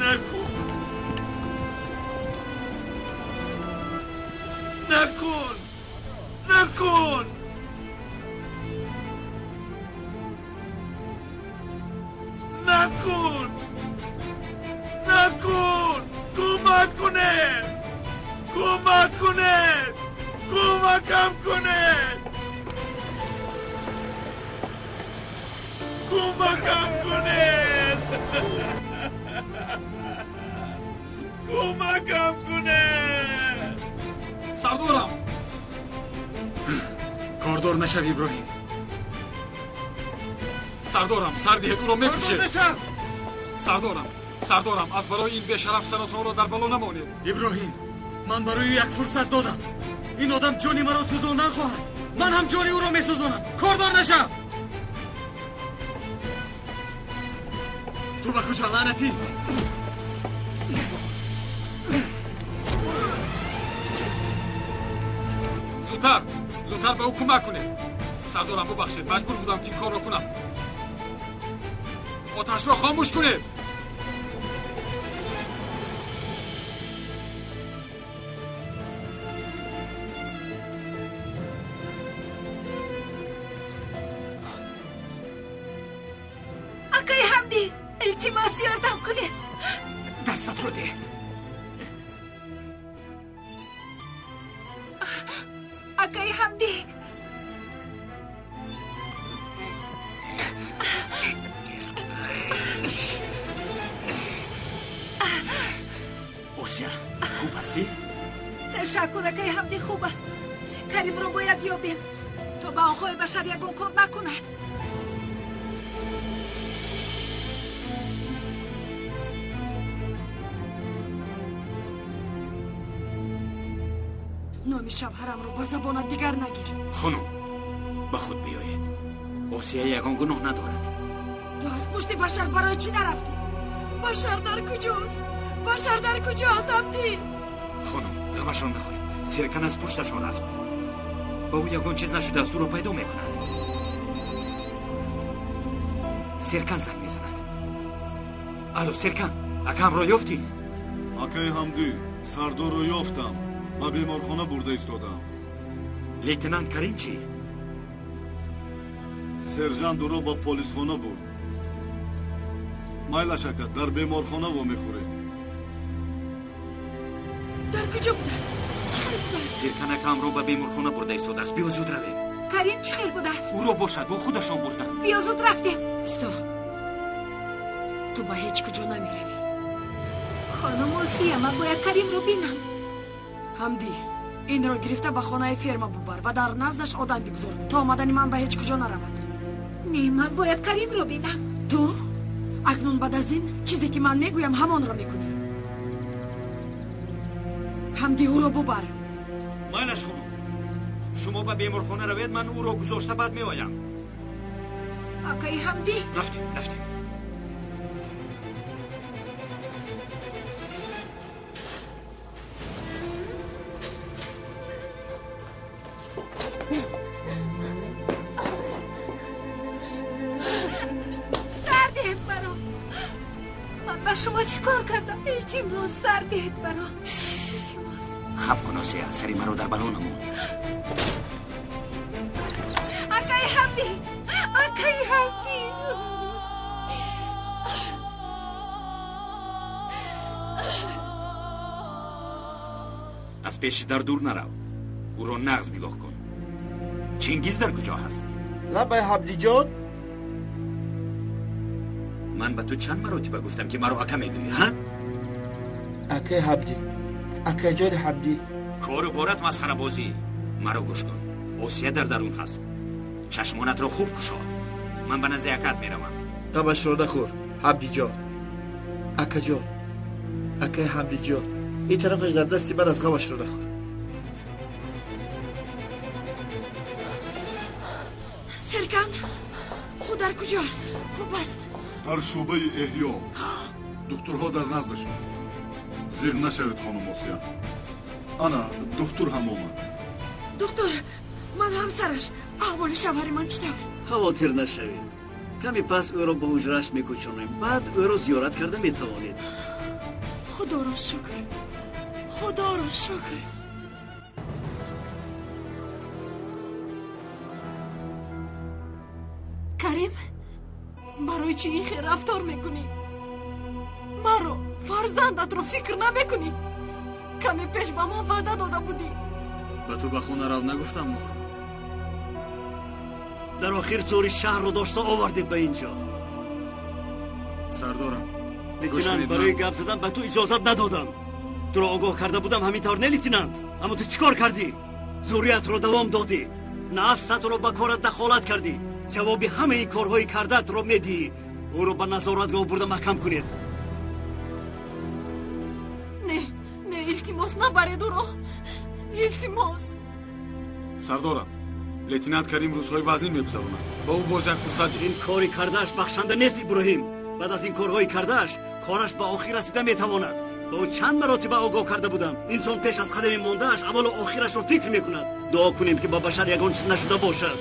نکن نکن نکن نکن کمک کنه کمک کنه کمکم کنه کمکم کنه کمکم کنه. سردارم کاردار نشو ابراهیم. سردارم سر دهید او را میکشید. سردارم سردارم از برای این بی‌شرف سرتان را در بلا نمانید. ابراهیم من برای یک فرصت دادم. این آدم جانی مرا سوزاندن خواهد. من هم جانی او را میسوزانم. کاردار نشم. تو به کجا لعنتی؟ زودتر زودتر به او کمک کنید. سردارم ببخشید مجبور بودم که این کار را کنم. آتش را خاموش کنید. акаи Ҳамдӣ, илтимос ёрдам кунед. Дастатро деҳ. Акаи Ҳамдӣ, Осия, хуб ҳастӣ? Ташаккур, акаи Ҳамдӣ, хубам. Каримро бояд ёбем то ба онҳои башар ягон кор накунад. Номи шавҳарамро ба забонат дигар нагир. Хонум, ба худ биёед. Осия ягон гуноҳ надорад. Ту аз пушти Башар барои чӣ нарафтӣ? Башар дар куҷост? Башар дар куҷост, Ҳамдӣ? Хонум, ғамашон нахӯред. Серкан аз пушташон рафт. Ба ӯ ягон чиз нашудааст, ӯро пайдо мекунад. Серкан занг мезанад. Алло, Серкан, акамро ёфтӣ? Акаи Ҳамдӣ, сардорро ёфтам. Ба беморхона бурда истодам. Лейтенант Карим чӣ? Сержант ӯро ба полисхона бурд. Майлаш ака, дар беморхона вомехӯрем. Дар куҷо будааст? Чӣ хел будааст? Серкан акамро ба беморхона бурда истодааст. Биё зуд равем. Карим чӣ хел будааст? Ӯро бошад, бо худашон бурданд. Биё зуд рафтем. Исто, ту ба ҳеҷ куҷо намеравӣ. Хонум Осия, ман бояд Каримро бинам. Ҳамдӣ, инро гирифта ба хонаи ферма бубар ва дар наздаш одам бигузор, то омадани ман ба ҳеҷ куҷо наравад. Не, ман бояд Каримро бинам. Ту акнун баъд аз ин чизе ки ман мегӯям, ҳамонро мекунӣ. Ҳамдӣ, ӯро бубар. Майлаш хонум, шумо ба беморхона равед, ман ӯро гузошта баъд меоям. Акаи Ҳамдӣ, рафтем, рафтем. Сар диҳед маро. Ман ба шумо чӣ кор кардам? Илтимос, сар диҳед маро. Илтимос. Хаб кун, Осия, сари маро дар бало намон. Акаи Ҳамдӣ, акаи Ҳамдӣ. Аз пеши дар дур нарав, ӯро нағз нигоҳ кун. Чингиз дар куҷо ҳаст? Лабай, Ҳабдиҷон. Ман ба ту чанд маротиба гуфтам, ки маро ака мегӯӣ, ҳа? Акаи Ҳабдӣ, акаҷони Ҳабдӣ. Кору борат масхарабозӣ. Маро гӯш кун, Осия дар дарун ҳаст. Чашмонатро хуб кушо. Ман ба назди акат меравам. Ғамашро нахӯр, Ҳабдиҷон. Акаҷон, акаи Ҳамдиҷон, ин тарафаш дар дасти ман аст, ғамашро нахӯр. Серкан, ӯ дар куҷо аст? Хуб аст? Дар шӯъбаи эҳё, духтурҳо дар наздашон. Зиқ нашавед, хонум Осия. Ана духтур ҳам омад. Духтур, ман ҳамсараш. Аҳволи шавҳари ман чӣ тавр? Хавотир нашавед, каме пас ӯро ба ҳуҷрааш мекӯчонем, баъд ӯро зиёрат карда метавонед. Худоро шукр, худоро шукр. Карим, барои чӣ ин хел рафтор мекунӣ? Маро, фарзандатро фикр намекунӣ? Каме пеш ба ман ваъда дода будӣ. Ба ту ба хона рав нагуфтам, Моҳрӯ? Дар охир зӯри шаҳрро дошта овардед ба ин ҷо. Сардорам, лейтенант, барои гап задан ба ту иҷозат надодам. Туро огоҳ карда будам, ҳамин тавр не, лейтенант? Аммо ту чӣ кор кардӣ? Зӯриятро давом додӣ, нафсатро ба корат дахолат кардӣ. Ҷавоби ҳамаи ин корҳои кардаатро медиҳӣ. Ӯро ба назоратгоҳ бурда маҳкам кунед. Не, не, илтимос, набаред ӯро, илтимос. Сардорам, лейтенант Карим рӯзҳои вазнин мегузаронад. Ба ӯ боз як фурсат диҳед. Ин кори кардааш бахшанда нест, Иброҳим. Баъд аз ин корҳои кардааш кораш ба охир расида метавонад. Ба ӯ чанд маротиба огоҳ карда будам. Инсон пеш аз қадами мондааш аввалу охирашро фикр мекунад. Дуо кунем, ки ба башар ягон чиз нашуда бошад.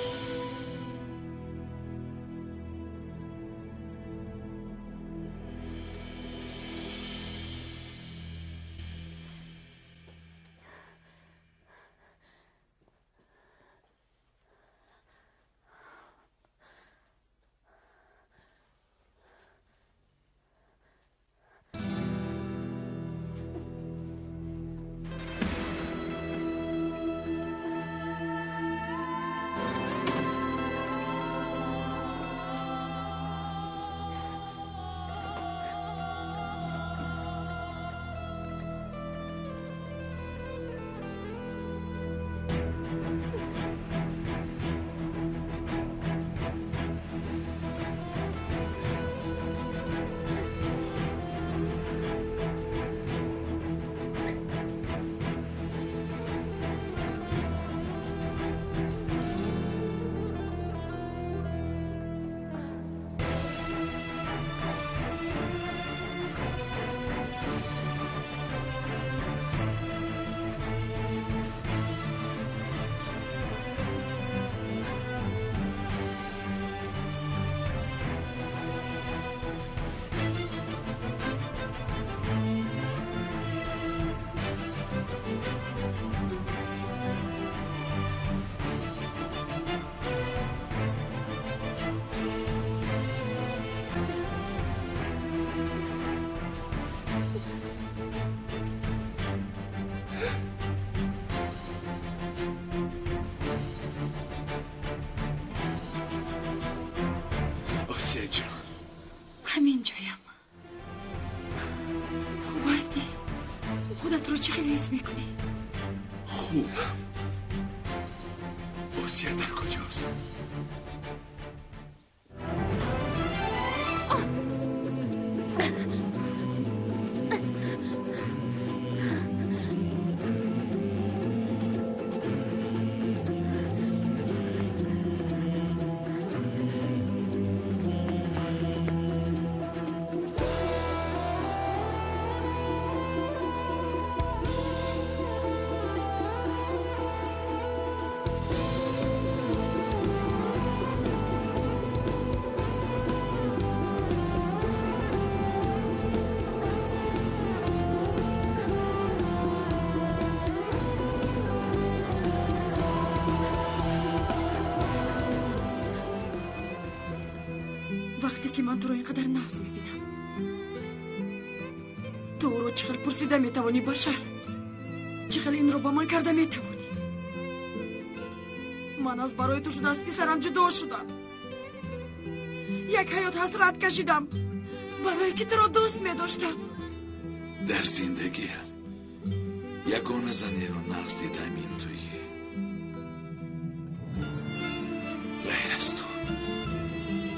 Осияҷон. Ҳамин ҷоям. Хуб ҳастӣ? Худатро чӣ хеле ҳис мекунӣ? Хубам. Осия дар куҷост? Вақте ки ман туро ин қадар нағз мебинам, ту ӯро чӣ хел пурсида метавонӣ, Башар? Чӣ хел инро ба ман карда метавонӣ? Ман аз барои ту шуда аз писарам ҷудо шудам, як ҳаёт ҳасрат кашидам барое ки туро дӯст медоштам. Дар зиндагиам ягона занеро нағз дидам, ин туӣ. Ғайр аз ту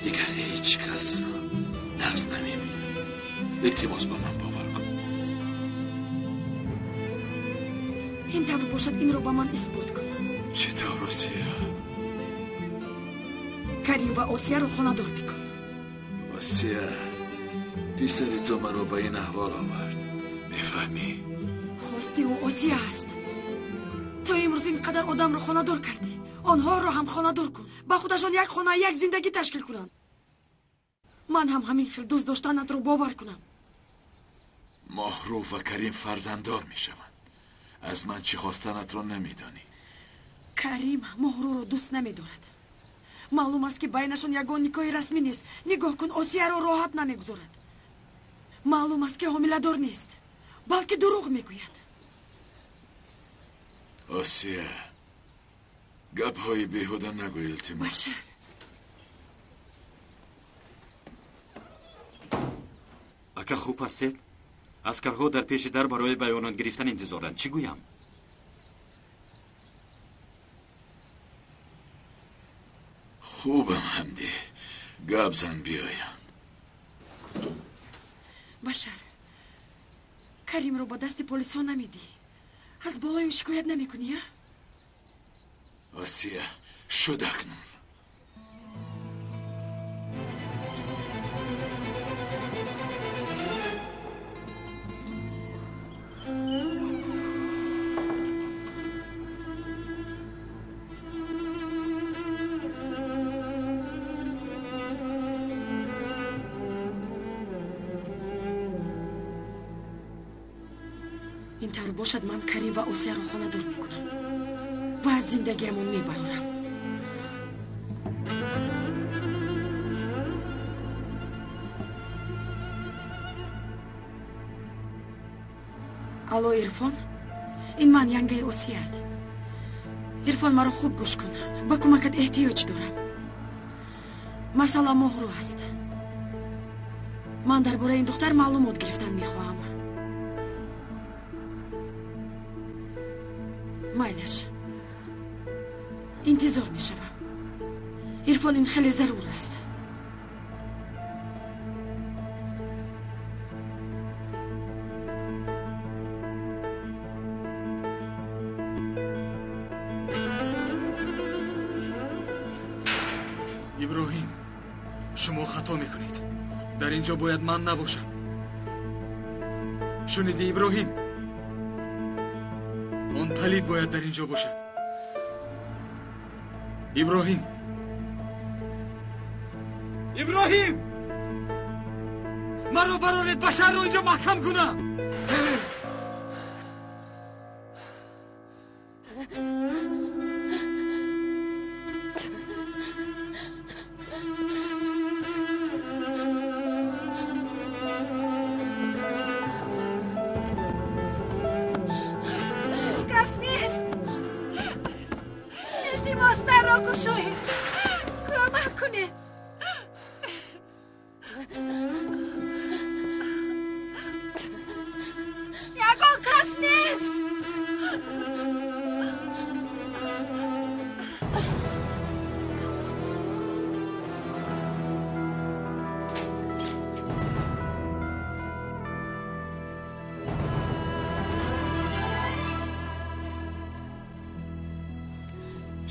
дигар ҳеҷ касро нағз намебинам. Илтимос, ба ман бовар кун. Ин тавр бошад, инро ба ман исбот кун. Чӣ тавр, Осия? Карим ва Осияро хонадор бикун. Осия, писари ту маро ба ин аҳвол овард, мефаҳмӣ? Хости ӯ Осия аст. То имрӯз ин қадар одамро хонадор кардӣ, онҳоро ҳам хонадор кун. Ба худашон як хона, як зиндагӣ ташкил кунанд. Ман ҳам ҳамин хел дӯст доштанатро бовар кунам. Моҳрӯ ва Карим фарзанддор мешаванд. Аз ман чӣ хостанатро намедонӣ. Карим Моҳрӯро дӯст намедорад. Маълум аст, ки байнашон ягон никоҳи расмӣ нест. Нигоҳ кун, Осияро роҳат намегузорад. Маълум аст, ки ҳомиладор нест, балки дурӯғ мегӯяд. Осия, гапҳои беҳуда нагӯ, илтимос. Башар, ака, хуб ҳастед? Аскарҳо дар пеши дар барои баёнот гирифтан интизоранд. Чӣ гӯям? Хубам, Ҳамдӣ. Гап зан, биёянд. Башар, Каримро ба дасти полисҳо намедиҳӣ? Аз болои ӯ шикоят намекунӣ, а? Осия, шуд акнун. Ин тавр бошад, ман Карим ва Осияро хонадор мекунам ва аз зиндагиамон мебарорам. Алло, Ирфон, ин ман янгаи Осият. Ирфон, маро хуб гӯш кун, ба кӯмакат эҳтиёҷ дорам. Масъала Моҳрӯ аст. Ман дар бораи ин духтар маълумот гирифтан мехоҳам. Майлаш, интизор мешавам. Ирфон, ин хеле зарур аст. Иброҳим, шумо хато мекунед. Дар ин ҷо бояд ман набошам. Шунидӣ, Иброҳим? Он палид бояд дар ин ҷо бошад. Иброҳим, Иброҳим, маро бароред, Башарро инҷо маҳкам кунам. Ҳеҷ кас нест. Илтимос, дарро кушоед, кӯмак кунед. Ягон кас нест.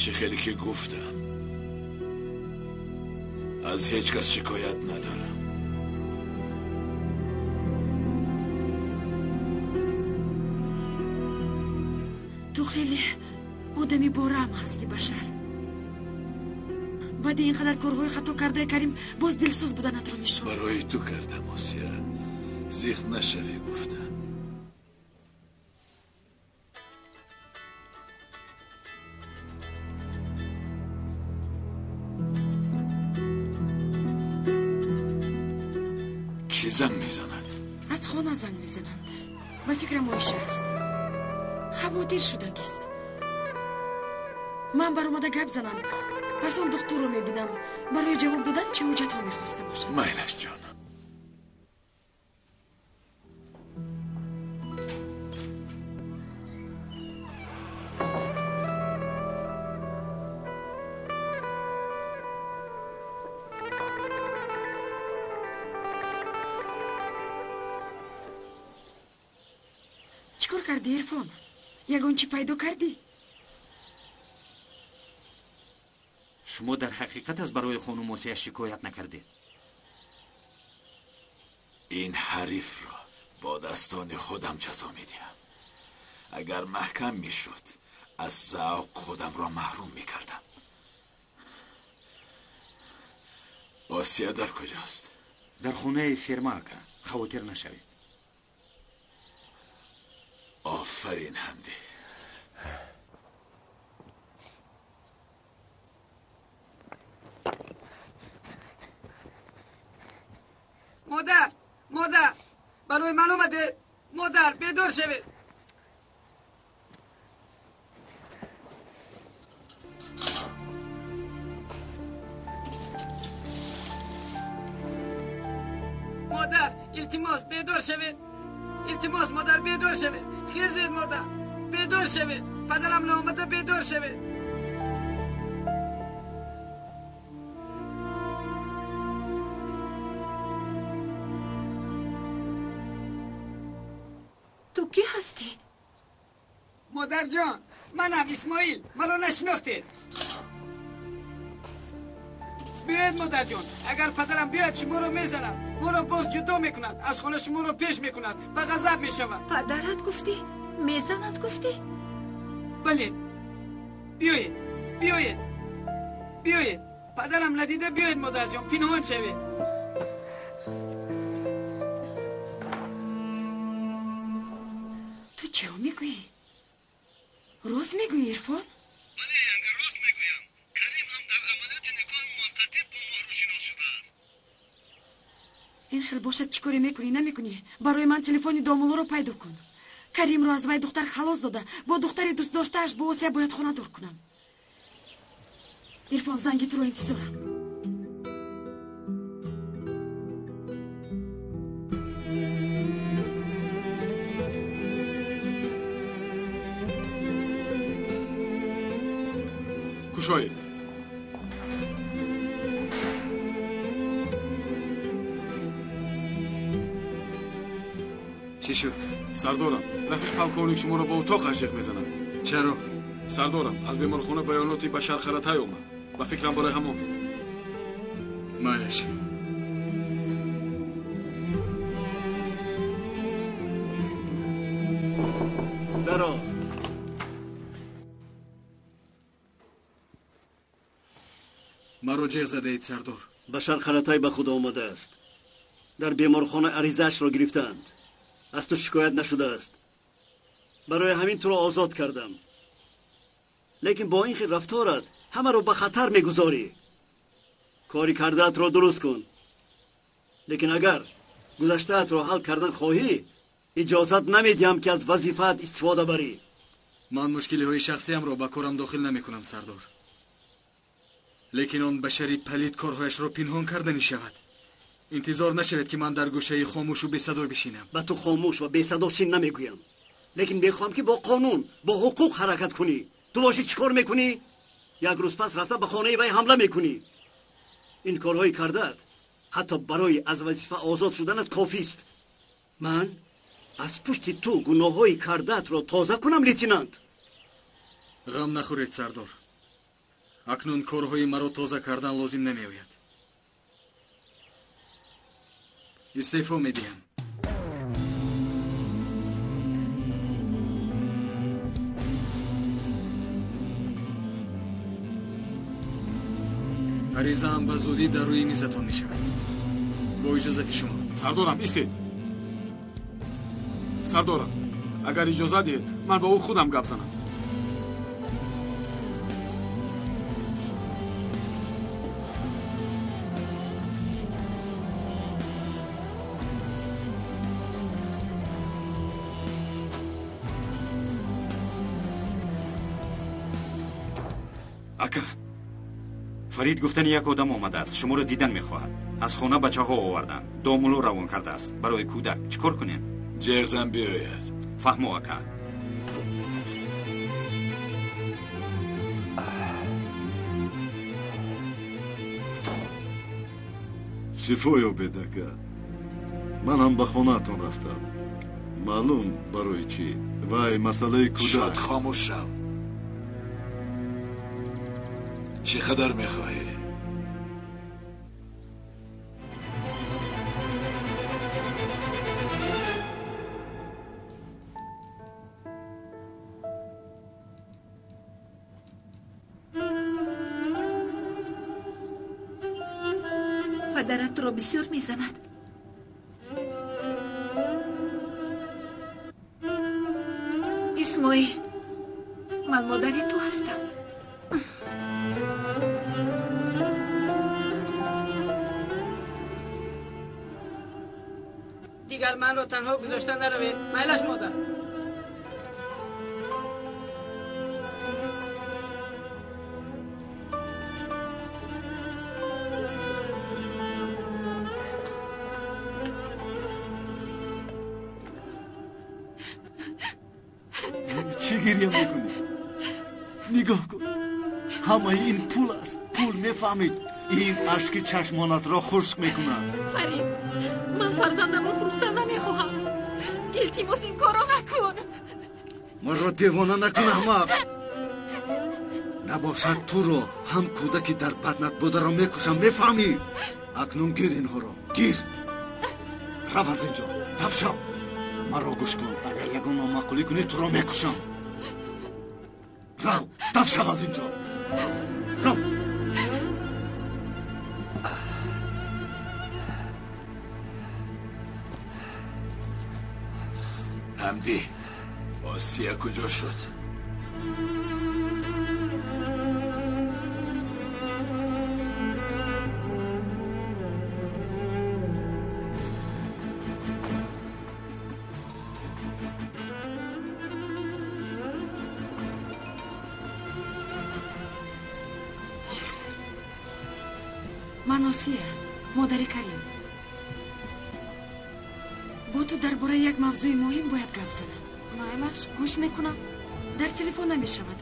Чӣ хеле ки гуфтам, аз ҳеҷ кас шикоят надорам. Ту хеле одами борам ҳастӣ, Башар. Баъди ин қадар корҳои хато кардаи Карим боз дилсӯз буданатро нишон. Барои ту кардам, Осия. Зиқ нашавӣ гуфтам. Кӣ занг мезанад? Аз хона занг мезананд. Ба фикрам Оиша аст. Хавотир шудагист. Ман баромада гап занам. Пас он духтурро мебинам. Барои ҷавоб додан чӣ ҳуҷҷатҳо мехоста бошад? Майлаш, ҷонам. Чӣ кор кардӣ, Ирфон? Ягон чӣ пайдо кардӣ? Шумо дар ҳақиқат аз барои хонум Осия шикоят накардед? Ин ҳарифро бо дастони худам ҷазо медиҳам. Агар маҳкам мешуд, аз завқ худамро маҳрум мекардам. Осия дар куҷост? Дар хонаи ферма, ака. Хавотир нашавед. Офарин, Ҳамдӣ. Модар, модар, барои ман омаде. Модар, бедор шавед. Модар, илтимос, бедор шавед. Илтимос, модар, бедор шавед. Хезед, модар, бедор шавед. Падарам наомада, бедор шавед. Ту кӣ ҳастӣ? Модарҷон, манам Исмоил. Маро нашинохтед. Биёед, модарҷон, агар падарам биёяд, шуморо мезанад. Моро боз ҷудо мекунад, аз хона шуморо пеш мекунад, ба ғазаб мешавад. Падарат гуфтӣ? Мезанад гуфтӣ? Бале. Биёед, биёед, биёед. Падарам надида биёед, модарҷон, пинҳон шавед. Ту чиҳо мегӯӣ? Рост мегӯӣ, Ирфон? Бале, янга, рост мегӯям. Карим ҳам дар амалиёти никоҳи муваққатӣ бо Моҳрӯ шинос шудааст. Ин хел бошад, чӣ коре мекунӣ, намекунӣ? Барои ман телефони домулоро пайдо кун. Каримро аз вай духтар халос дода, бо духтари дӯстдоштааш бо Осия бояд хонадор кунам. Ирфон, занги туро интизорам. Кушоед. Чӣ шуд? Сардорам, рафиқ полковник шуморо ба утоқ ажиқ мезанад. Чаро? Сардорам, аз беморхона баёноти Башар Харатай омад. Ба фикрам барои ҳамон. Майлаш. Даро. Маро ҷеғ задаед, сардор. Башар Харатай ба худ омадааст. Дар беморхона аризаашро гирифтаанд. Аз ту шикоят нашудааст. Барои ҳамин туро озод кардам. Лекин бо ин хел рафторат ҳамаро ба хатар мегузорӣ. Кори кардаатро дуруст кун. Лекин агар гузаштаатро ҳал кардан хоҳӣ, иҷозат намедиҳам ки аз вазифаат истифода барӣ. Ман мушкилиҳои шахсиамро ба корам дохил намекунам, сардор. Лекин он башари палид корҳояшро пинҳон карда мешавад. Интизор нашавед ки ман дар гӯшаи хомӯшу бесадо бишинам. Ба ту хомӯш ва бесадо шин намегӯям. Лекин мехоҳам ки бо қонун, бо ҳуқуқ ҳаракат кунӣ. Ту бошӣ чӣ кор мекунӣ? Як рӯз пас рафта ба хонаи вай ҳамла мекунӣ. Ин корҳои кардаат ҳатто барои аз вазифа озод шуданат кофист. Ман аз пушти ту гуноҳҳои кардаатро тоза кунам, лейтенант. Ғам нахӯред, сардор. Акнун корҳои маро тоза кардан лозим намеояд. Истеъфо медиҳам. Аризаам ба зудӣ дар рӯи мизатон мешавад. Бо иҷозати шумо. Сардорам, истед. Сардорам, агар иҷозат диҳед, ман ба ӯ худам гап занам. Ака, Фарид гуфтани як одам омадааст, шуморо дидан мехоҳад. Аз хона бачаҳо оварданд, домуло равон кардааст барои кӯдак. Чӣ кор кунем? Ҷеғзан биёяд. Фаҳмо, ака. Шифо ёбед, ака. Ман ҳам ба хонаатон рафтам. Маълум барои чӣ. Вай масъалаи кӯдак. Шод хомӯш шав. Чӣ қадар мехоҳӣ? Падарат туро бисёр мезанад. Исмоил, ман модари ту ҳастам. Дигар манро танҳо гузошта наравед. Майлаш, модар. Чӣ гиря мекунӣ? Нигоҳ кун, ҳамаи ин пул аст. Пул, мефаҳмед? Ин ашки чашмонатро хушк мекунад. Фарид, ман фарзандамро фурӯхта намехоҳам. Илтимос, ин корро накун. Маро девона накун, аҳмақ. Набошад туро ҳам кӯдаки дар батнат бударо мекушам, мефаҳмӣ? Акнун гир инҳоро, гир. Рав аз инҷо, тафшав. Маро гӯш кун, агар ягон номаъқулӣ кунӣ, туро мекушам. Рав, тафшав аз инҷо. Рав. Ҳамдӣ, Осия куҷо шуд? Ман Осия, модари Карим. Бо ту дар бораи як мавзӯи муҳим бояд гап занам. Майлаш, гӯш мекунам. Дар телефон намешавад.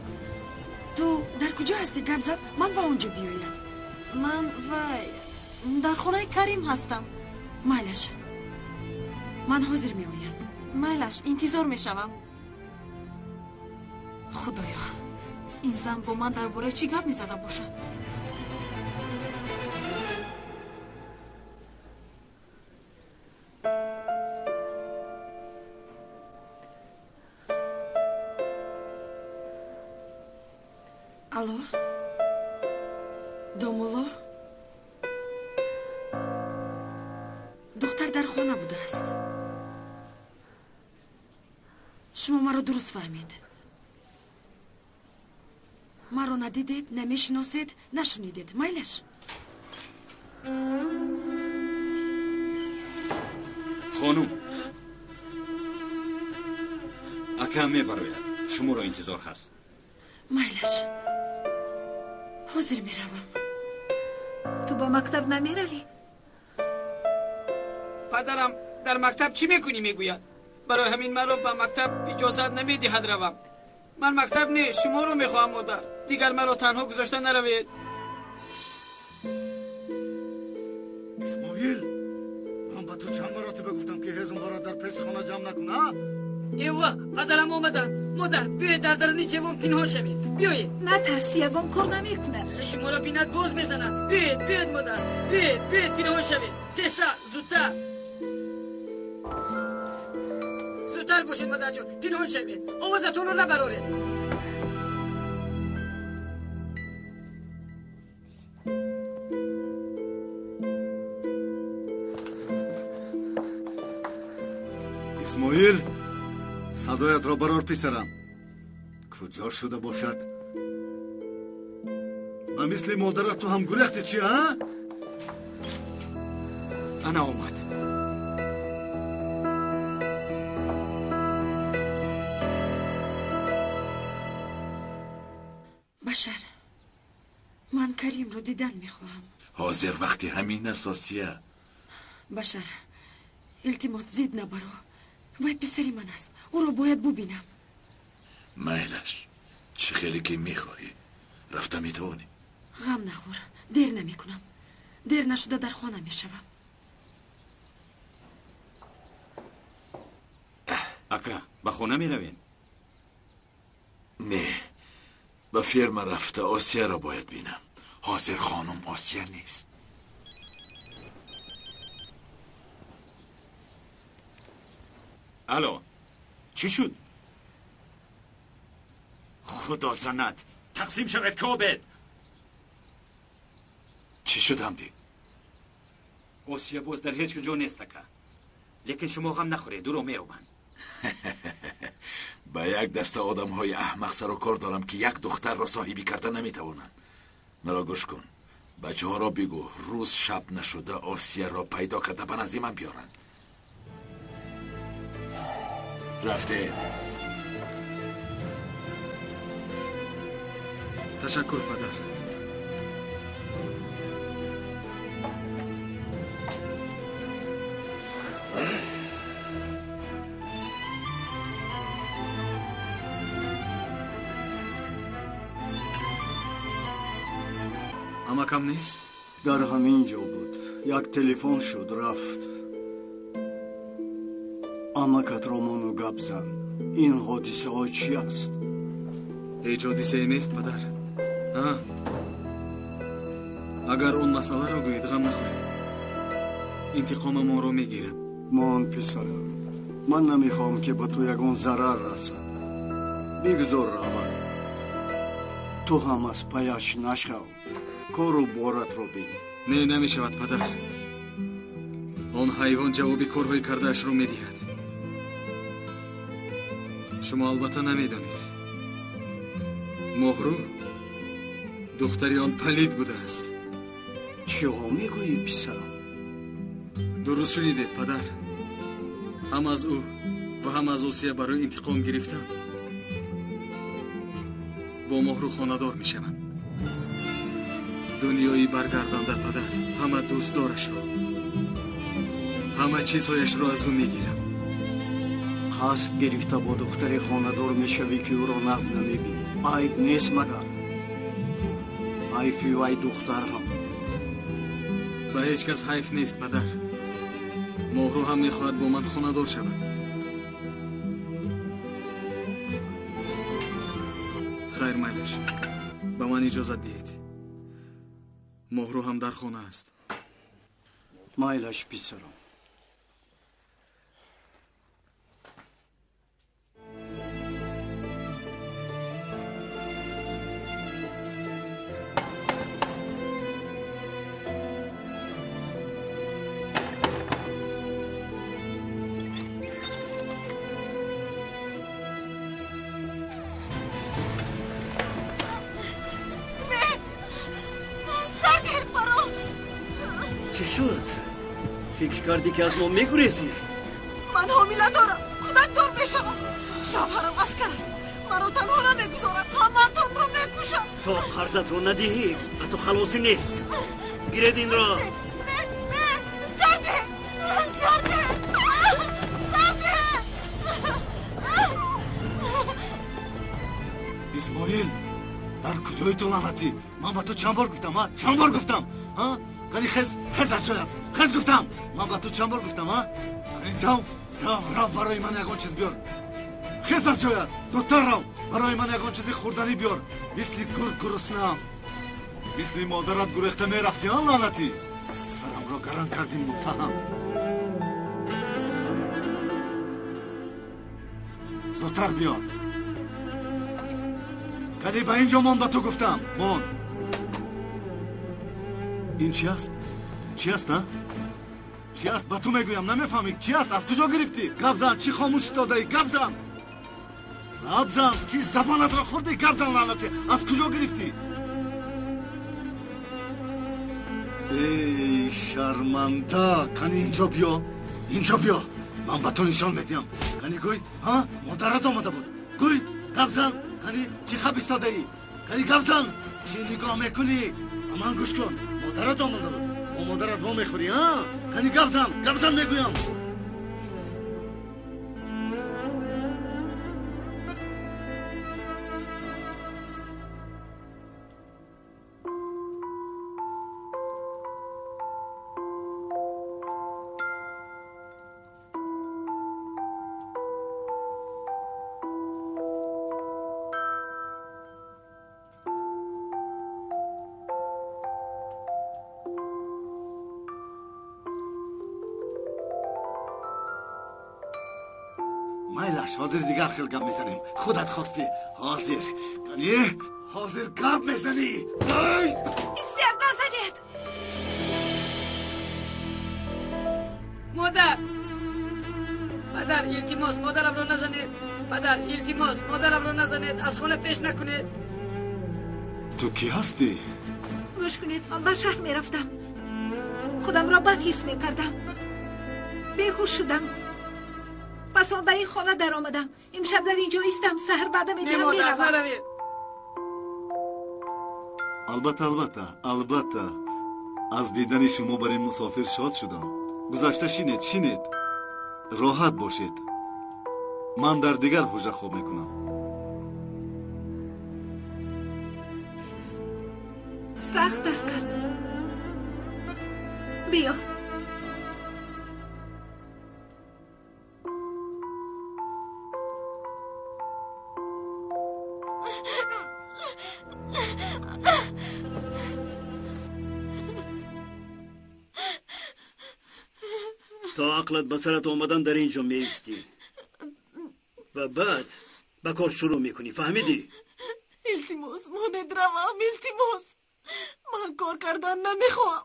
Ту дар куҷо ҳастӣ? Гап зан, ман ба он ҷо биёям. Ман вай дар хонаи Карим ҳастам. Майлаш, ман ҳозир меоям. Майлаш, интизор мешавам. Худоё, ин зан бо ман дар бораи чӣ гап мезада бошад? Алло, домулло, духтар дар хона будааст. Шумо маро дуруст фаҳмед. Маро надидед, намешиносед, нашунидед. Майлаш? Хонум, акам мебарояд. Шуморо интизор ҳаст. Майлаш, ҳозир меравам. Ту ба мактаб намеравӣ? Падарам дар мактаб чӣ мекунӣ мегӯяд. Барои ҳамин маро ба мактаб иҷозат намедиҳад равам. Ман мактаб не, шуморо мехоҳам, модар. Дигар маро танҳо гузошта наравед. Исмоил, ман ба ту чанд маротиба гуфтам, ки ҳезумҳоро дар пеши хона ҷамъ накун, а? Эва, падарам омаданд. Модар, биёед дар даруни ҷавон пинҳон шавед. Биёед. Натарси, ягон кор намекунад. Шуморо бинад боз мезанад. Биёед, биёед, модар. Биёед, биёед, пинҳон шавед. Тезтар, зудтар. Зудтар бошед, модарҷон. Пинҳон шавед. Овозатонро набароред. Исмоил, садоятро барор, писарам. Куҷо шуда бошад? Ба мисли модарат ту ҳам гурехти чи, а? Ана омад. Башар, ман Каримро дидан мехоҳам. Ҳозир вақти ҳамин аст, Осия. Башар, илтимос, зид набаро. Вай писари ман аст. Ӯро бояд бубинам. Майлаш, чӣ хеле ки мехоҳӣ. Рафта метавонӣ. Ғам нахӯр, дер намекунам. Дер нашуда дар хона мешавам. Ака, ба хона меравем? Не, ба ферма рафта Осияро бояд бинам. Ҳозир хонум Осия нест. Алло, чӣ шуд? Худо занад, тақсим шавед, кобед. Чӣ шуд, Ҳамдӣ? Осия боз дар ҳеҷ куҷо нест, ака. Лекин шумо ғам нахӯред, ӯро меёбанд. Ба як даста одамҳои аҳмақ сару кор дорам, ки як духтарро соҳибӣ карда наметавонанд. Маро гӯш кун. Бачаҳоро бигӯ, рӯз шаб нашуда Осияро пайдо карда ба назди ман биёранд. Рафте. Ташаккур, падар. Амакам нест? Дар ҳамин ҷо буд. Як телефон шуд, рафт. Амакатро мону гап зан. Ин ҳодисаҳо чӣ аст? Ҳеҷ ҳодисае нест, падар. Агар он масъаларо гӯед, ғам нахӯред. Интиқомамонро мегирам. Мон, писарам, ман намехоҳам, ки ба ту ягон зарар расад. Бигзор равад. Ту ҳам аз паяш нашав. Кору боратро бин. Не, намешавад, падар. Он ҳайвон ҷавоби корҳои кардаашро медиҳад. Шумо албатта намедонед. Моҳрӯ духтари он палид будааст. Чиҳо мегӯӣ, писарам? Дуруст шунидед, падар. Ҳам аз ӯ ва ҳам аз Осия барои интиқом гирифтан бо Моҳрӯ хонадор мешавам. Дунёи баргардонда, падар, ҳама дӯстдорашро, ҳама чизҳояшро аз ӯ мегирам. Қасд гирифта бо духтари хонадор мешавӣ, ки ӯро нағз намебинӣ. Айб нест магар? Ҳайфи вай духтар ҳам. Ба ҳеҷ кас ҳайф нест, падар. Моҳрӯ ҳам мехоҳад бо ман хонадор шавад. Хайр, майлаш, ба ман иҷозат диҳед. Моҳрӯ ҳам дар хона аст. Майлаш, писарам. فکر کردی که از ما میگریزی؟ من حامله دارم، کودک دار میشوم. شوهرم عسکر است، مرا تنها نمیگذارد، همتان را میکشم. تا قرضت رو ندهی حتی خلاصی نیست. گیرید این را. نه نه، سرده سرده سرده. اسماعیل، در کجای تو لعنتی؟ من با تو چند بار گفتم، ها؟ چند بار گفتم، ها؟ قنی خز، خز از جایت، خز گفتم. من با تو چند بار گفتم، ها؟ قنی تام، تام، رفت برای من یگان چیز بیار. Хез аз ҷоят, зудтар рав, барои ман ягон чизи хӯрданӣ биёр. Мисли гург гуруснаам. Мисли модарат гурехта мерафтӣ, а лаънатӣ? Сарамро гаран кардӣ, муттаҳам. Зудтар биёр. Кани ба ин ҷо мон, ба ту гуфтам. Мон. Ин чи аст? Чи аст, а? Чи аст? Ба ту мегӯям, намефаҳмӣ? Чи аст? Аз куҷо гирифтӣ? Гап зан, чӣ хомӯш истодаӣ? Гап зан! Гап зан! Чӣ забонатро хӯрдӣ? Гап зан, лаънатӣ! Аз куҷо гирифтӣ? Эй, шарманда! Кани инҷо биё! Инҷо биё! Ман ба ту нишон медиҳам. Кани гӯй, ҳа? Модарат омада буд. Гӯй, гап зан! Кани чӣ хаб истодаӣ? Кани гап зан! Чӣ нигоҳ мекунӣ? Ба ман гӯш кун. Модарат омада буд. Бо модарат во мехӯрӣ, ҳа? Кани гап зан! Гап зан мегӯям! Майлаш, ҳозир дигар хел гап мезанем. Худат хостӣ. Ҳозир. Кани, ҳозир гап мезанӣ. Ай! Истият назанед! Модар! Падар, илтимос, модарамро назанед. Падар, илтимос, модарамро назанед. Аз хона пеш накунед. Ту кӣ ҳастӣ? Гӯш кунед, ман ба шаҳр мерафтам. Худамро бад ҳис мекардам. Беҳуш шудам. Пас он ба ин хона даромадам. Имшаб дар ин ҷо истам, саҳар ваъда медиҳам меравам. Албатта, албатта, албатта. Аз дидани шумо бар ин мусофир шод шудам. Гузашта шинед, шинед. Роҳат бошед. Ман дар дигар ҳуҷра хоб мекунам. Сахт дард кард. Биё. То ақлат ба сарат омадан дар ин ҷо меистӣ ва баъд ба кор шурӯъ мекунӣ, фаҳмидӣ? Илтимос, монед равам, илтимос. Ман кор кардан намехоҳам.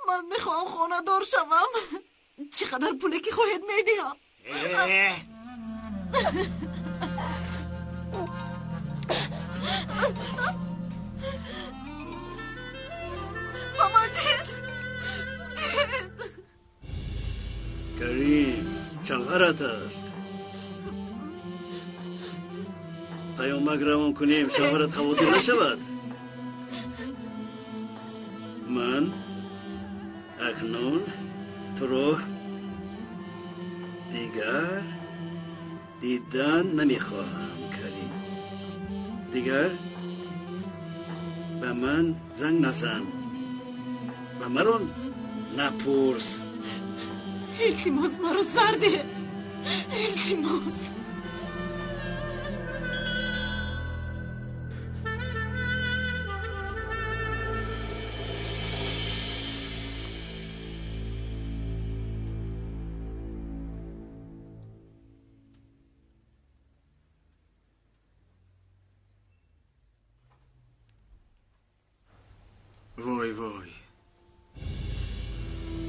Ман мехоҳам хонадор шавам. Чӣ қадар пуле ки хоҳед медиҳам. Ба ман диҳед, диҳед. Карим, шавҳарат аст. Паёмак равон кунем, шавҳарат хавотир нашавад. Ман акнун туро дигар дидан намехоҳам, Карим. Дигар ба ман занг назан, ба маро напурс. Илтимос, маро сар диҳед. Илтимос. Вой, вой.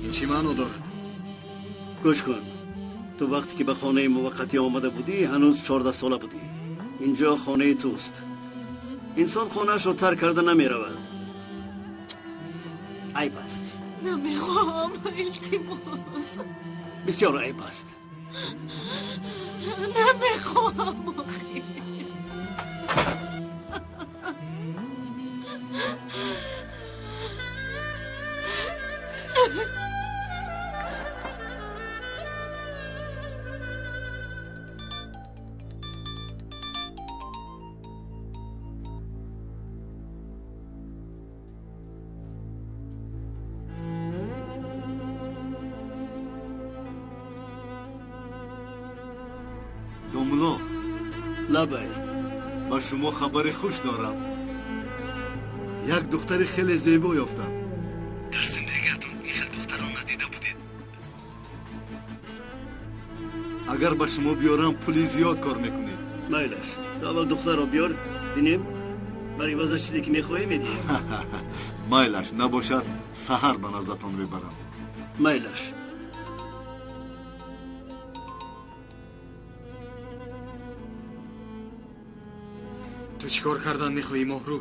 Ин чӣ маъно дорад? Гӯш кун, ту вақте ки ба хонаи муваққатӣ омада будӣ, ҳанӯз 14 сола будӣ. Инҷо хонаи туст. Инсон хонаашро тарк карда намеравад. Айб аст. Намехоҳам, илтимос. Бисёр айб аст. Намехоҳам, охи. Домулло. Лабай. Ба шумо хабари хуш дорам. Як духтари хеле зебо ёфтам. Дар зиндагиатон ин хел духтарро надида будед. Агар ба шумо биёрам, пули зиёд кор мекунед. Майлаш, ту аввал духтарро биёр, бинем, бар ивазаш чизе ки мехоҳӣ медиҳем. Майлаш, набошад, саҳар ба наздатон мебарам. Майлаш. Ту чӣ кор кардан мехоҳӣ, Моҳрӯ?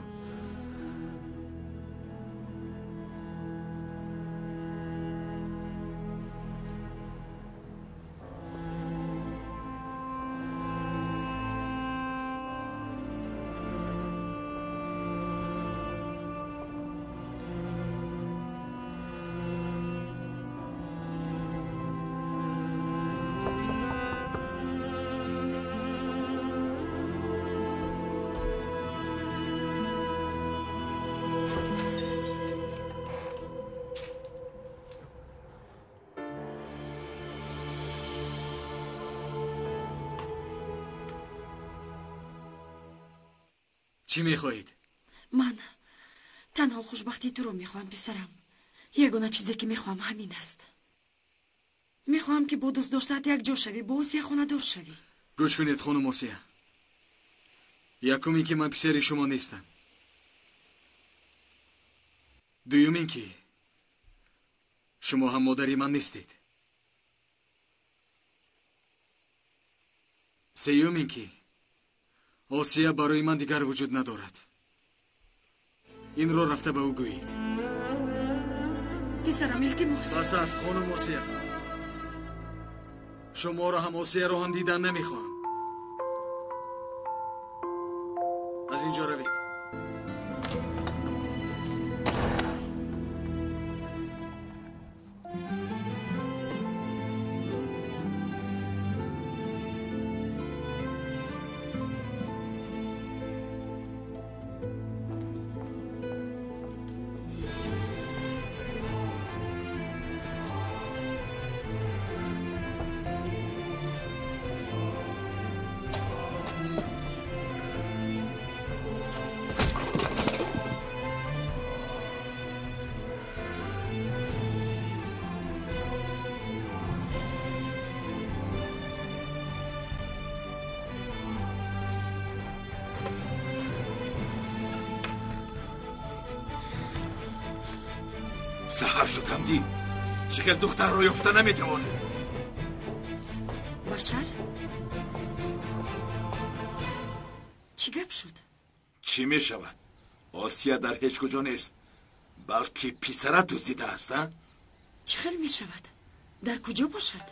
Чӣ мехоҳед? Ман танҳо хушбахтии туро мехоҳам, писарам. Ягона чизе ки мехоҳам ҳамин аст. Мехоҳам ки бо дӯстдоштаат якҷо шавӣ, бо Осия хонадор шавӣ. Гӯш кунед, хонум Осия. Якум ин ки ман писари шумо нестам. Дуюм ин ки шумо ҳам модари ман нестед. Сеюм ин ки Осия барои ман дигар вуҷуд надорад. Инро рафта ба ӯ гӯед. Писарам, илтимос. Бас аст, хонум Осия. Шуморо ҳам Осияро ҳам дидан намехоҳам. Аз инҷо равед. Саҳар шуд, Ҳамдӣ. Чӣ хел духтарро ёфта наметавонед? Башар? Чӣ гап шуд? Чӣ мешавад? Осия дар ҳеҷ куҷо нест, балки писарат дуздидааст, а? Чӣ хел мешавад? Дар куҷо бошад?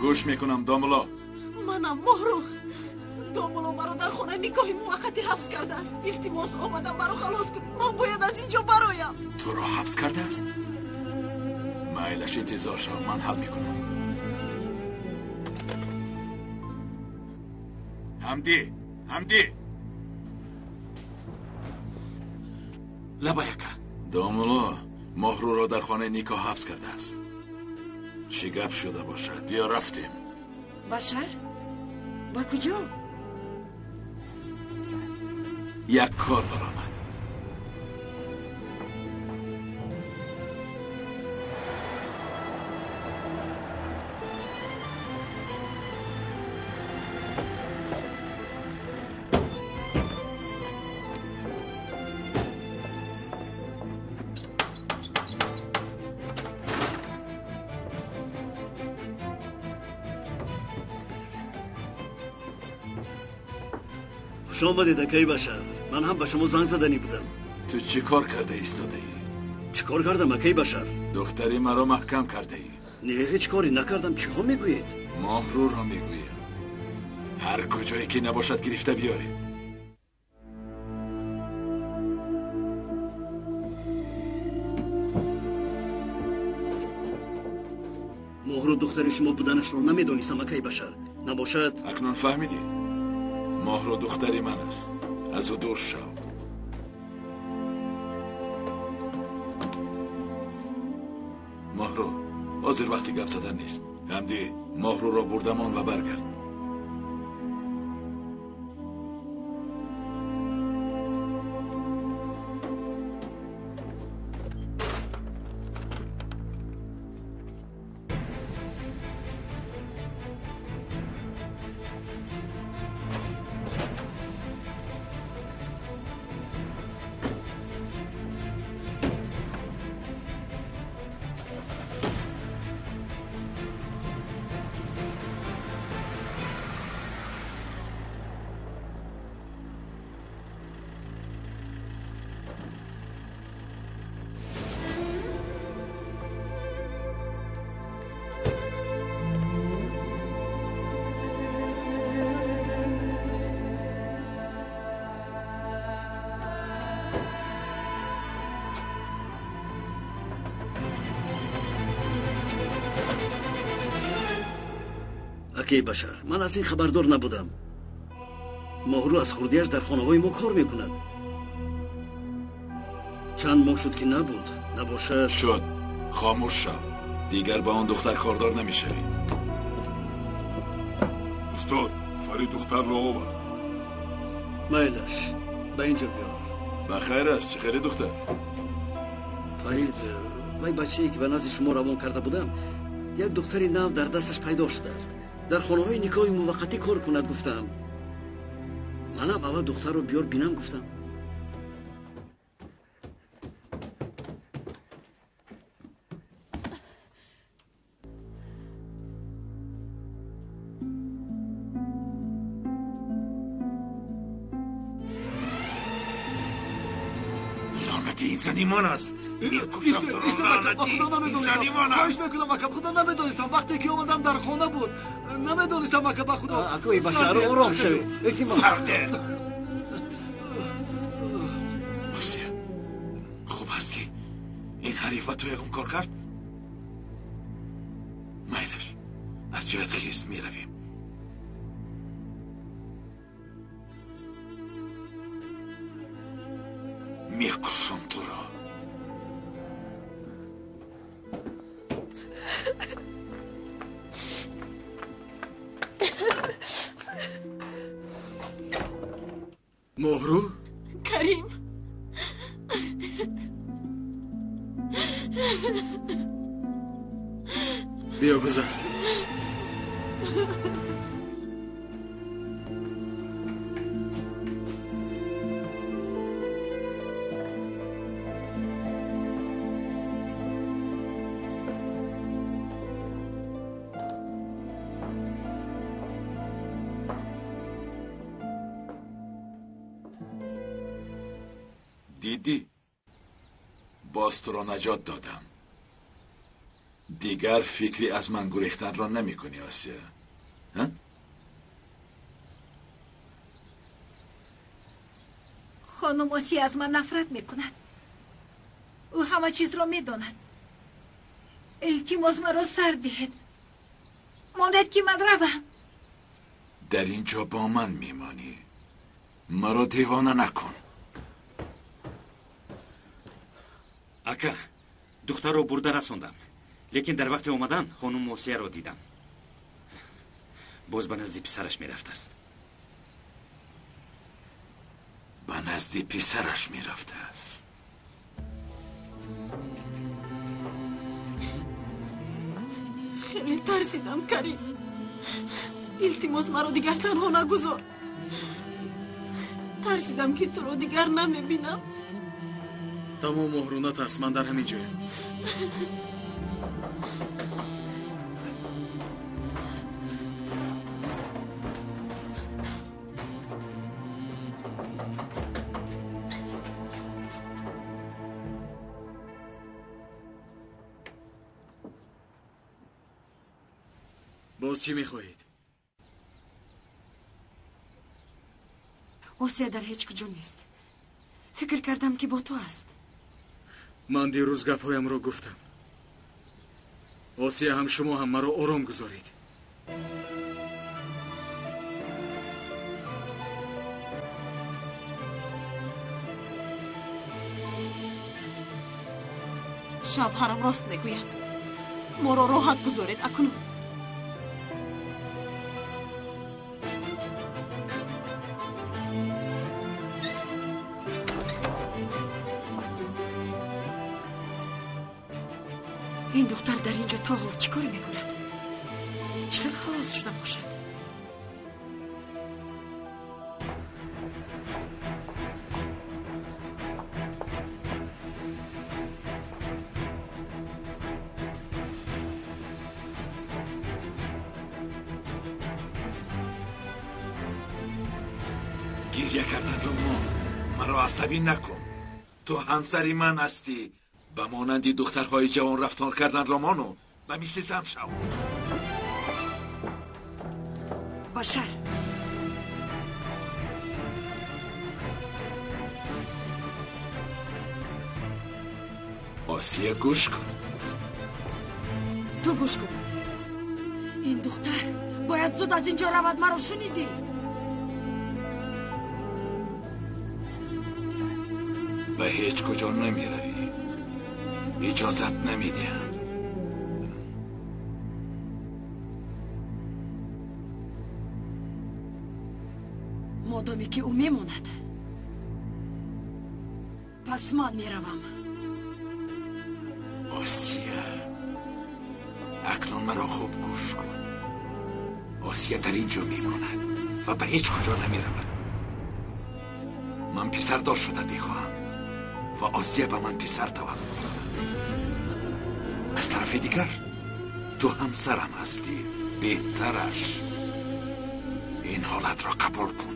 Гӯш мекунам, домулло. Манам, Моҳрӯ. Домулло маро дар хонаи никоҳи муваққатӣ ҳабс кардааст. Илтимос, омадам маро халос кун. Ман бояд аз ин ҷо бароям. Туро ҳабс кардааст? Майлаш, интизор шав, ман ҳал мекунам. Ҳамдӣ, Ҳамдӣ. Лабай, ака. Домулло Моҳрӯро дар хонаи никоҳ ҳабс кардааст. Чӣ гап шуда бошад? Биё рафтем. Башар? Ба куҷо? Як кор баромад. Хуш омадед, акаи Башар. Ман ҳам ба шумо занг заданӣ будам. Ту чӣ кор карда истодаӣ? Чӣ кор кардам, акаи Башар? Духтари маро маҳкам кардаӣ. Не, ҳеҷ коре накардам. Чиҳо мегӯед? Моҳрӯро мегӯям. Ҳар куҷое ки набошад гирифта биёред. Моҳрӯ духтари шумо буданашро намедонистам, акаи Башар. Набошад. Акнун фаҳмидӣ? Моҳрӯ духтари ман аст. Аз ӯ дур шав. Моҳру, ҳозир вақти гап задан нест. Ҳамди, Моҳруро бурдамон ва баргард. Акаи Башар, ман аз ин хабардор набудам. Моҳру аз хурдиаш дар хонаҳои мо кор мекунад. Чанд моҳ шуд ки набуд. Набошад. Шуд. Хомӯш шав. Дигар ба он духтар кордор намешавӣ. Устод, Фарид духтарро овард. Майлаш, ба инҷо биёр. Ба хайр аст, чӣ хеле духтар? Фарид, вай бачае ки ба назди шумо равон карда будам, як духтари нав дар дасташ пайдо шудааст. Дар хонаҳои никоҳи муваққатӣ кор кунад гуфтам. Манам аввал духтарро биёр бинам гуфтам. Лаънати, ин зани ман аст. Мекушам туро, лаънати, ин зани ман аст. Хоҳиш мекунам ака, худо намедонистам. Вақте ки омадам дар хона буд, намедонистам ака, ба худо. Акои Башар, ором шавед. Илтимос. Сарде. Осия, хуб ҳастӣ? Ин ҳариф ба ту ягон кор кард? Майлаш, аз ҷоят хест, меравем. Мекушам туро. Моҳру? Карим. Биё гузар. Дидӣ, боз туро наҷот додам. Дигар фикри аз ман гурехтанро намекунӣ, Осия. Хонум Осия аз ман нафрат мекунад. Ӯ ҳама чизро медонад. Илтимос, маро сар диҳед. Монед ки ман равам. Дар ин ҷо бо ман мемонӣ. Маро девона накун. Ака, духтарро бурда расондам. Лекин дар вақти омадан хонум Осияро дидам. Боз ба назди писараш мерафтааст. Ба назди писараш мерафтааст. Хеле тарсидам, Карим. Илтимос, маро дигар танҳо нагузор. Тарсидам ки туро дигар намебинам. Тамом, Моҳру, натарс, ман дар ҳамин ҷоям. Боз чӣ мехоҳед? Осия дар ҳеҷ куҷо нест. Фикр кардам ки бо ту аст. Ман дирӯз гапҳоямро гуфтам. Осия ҳам шумо ҳам маро ором гузоред. Шавҳарам рост мегӯяд. Моро роҳат гузоред акнун. Ин духтар дар ин ҷо то ҳол чӣ кор мекунад? Чӣ хел халос шуда бошад? Гирья карданро мон, маро асабӣ накун. Ту ҳамсари ман ҳастӣ. Ба монанди духтарҳои ҷавон рафтор карданро мону ба мисли зан шав. Башар, Осия, гӯш кун. Ту гӯш кун. Ин духтар бояд зуд аз ин ҷо равад. Маро шунидӣ? Ба ҳеҷ куҷо намеравӣ. Иҷозат намедиҳам. Модоме ки ӯ мемонад, пас ман меравам. Осия, акнун маро хуб гӯш кун. Осия дар ин ҷо мемонад ва ба ҳеҷ куҷо намеравад. Ман писардор шуда мехоҳам ва Осия ба ман писар таваллуд мекунад. Аз тарафи дигар, ту ҳамсарам ҳастӣ. Беҳтараш ин ҳолатро қабул кун.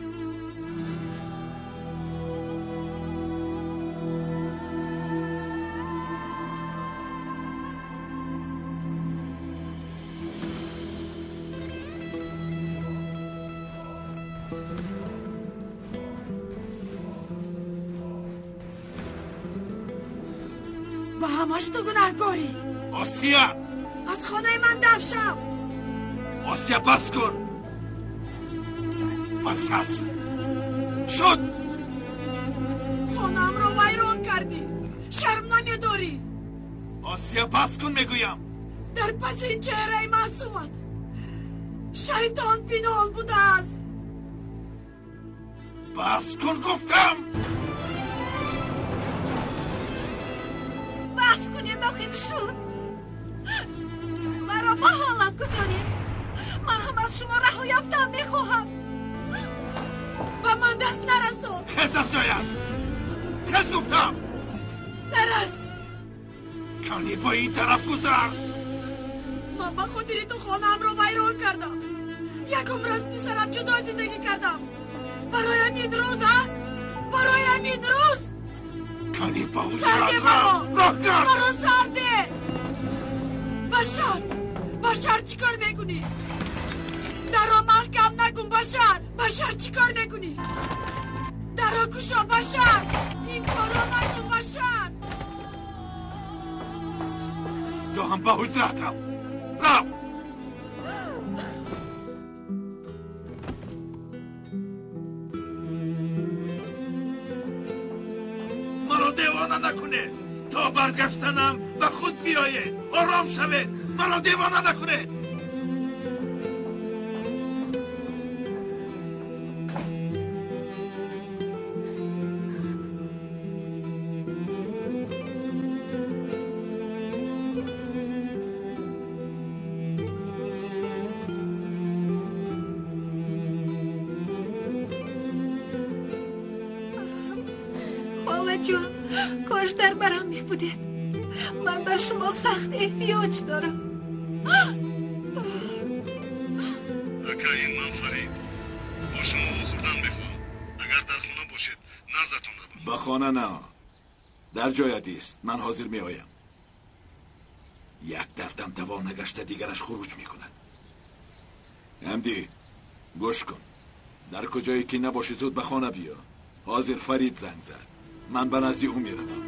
Ба ҳамаш ту гунаҳкорӣ. Осия, аз хонаи ман даф шав. Осия, бас кун. Бас аст. Шуд. Хонаамро вайрон кардӣ. Шарм намедорӣ. Осия, бас кун мегӯям. Дар паси ин чеҳраи маъсумат шайтон пинҳон будааст. Бас кун гуфтам. Бас кунед, охир шуд. Маро ба ҳолам гузоред. Ман ҳам аз шумо раҳо ёфтан мехоҳам. Ба ман даст нарасон. Хез аз ҷоят. Хез гуфтам. Нарас. Кани ба ин тараф гузар. Ман ба хотири ту хонаамро вайрон кардам. Як умр аз писарам ҷудо зиндагӣ кардам. Барои ҳамин рӯз, а? Барои ҳамин рӯз. Кани ба Сарде ҳуҷрат маро. рав. Роҳ кард. Маро сарде. Башар, Башар, чӣ кор мекунӣ? Дарро маҳкам накун, Башар. Башар, чӣ кор мекунӣ? Дарро кушо, Башар. Ин корро накун, Башар. Ту ҳам ба ҳуҷрат рав. Рав. Маро девона накунед. То баргаштанам ба худ биёед. Ором шавед. Маро девона накунед. Холаҷон, кош дар барам мебудед. Ман ба шумо сахт эҳтиёҷ дорам. Ака, ин ман Фарид. Бо шумо вохӯрдан мехоҳам. Агар дар хона бошед, наздатон равам. Ба хона на. Дар ҷоят ист. Ман ҳозир меоям. Як дардам даво нагашта, дигараш хуруҷ мекунад. Ҳамдӣ, гӯш кун. Дар куҷое ки набошӣ, зуд ба хона биё. Ҳозир Фарид занг зад. Ман ба назди ӯ меравам.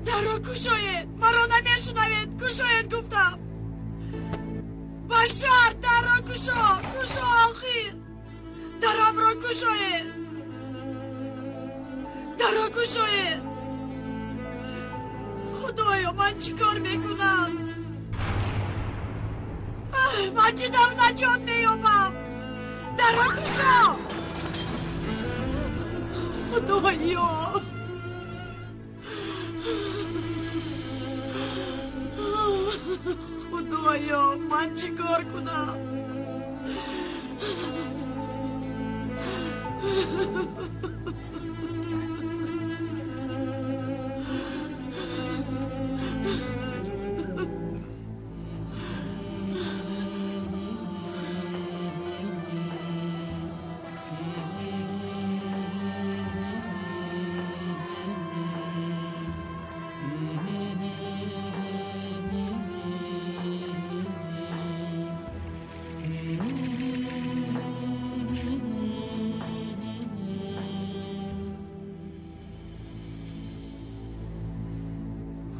Дарро кушоед. Маро намешунавед. Кушоед гуфтам. Башар, дарро кушо! Кушо, охир! Дарамро кушоед! Дарро кушоед! Худоё, ман чӣ кор мекунам? Ман чӣ тавр наҷот меёбам? Дарро кушо! Худоё! Худоё, ман чӣ кор кунам?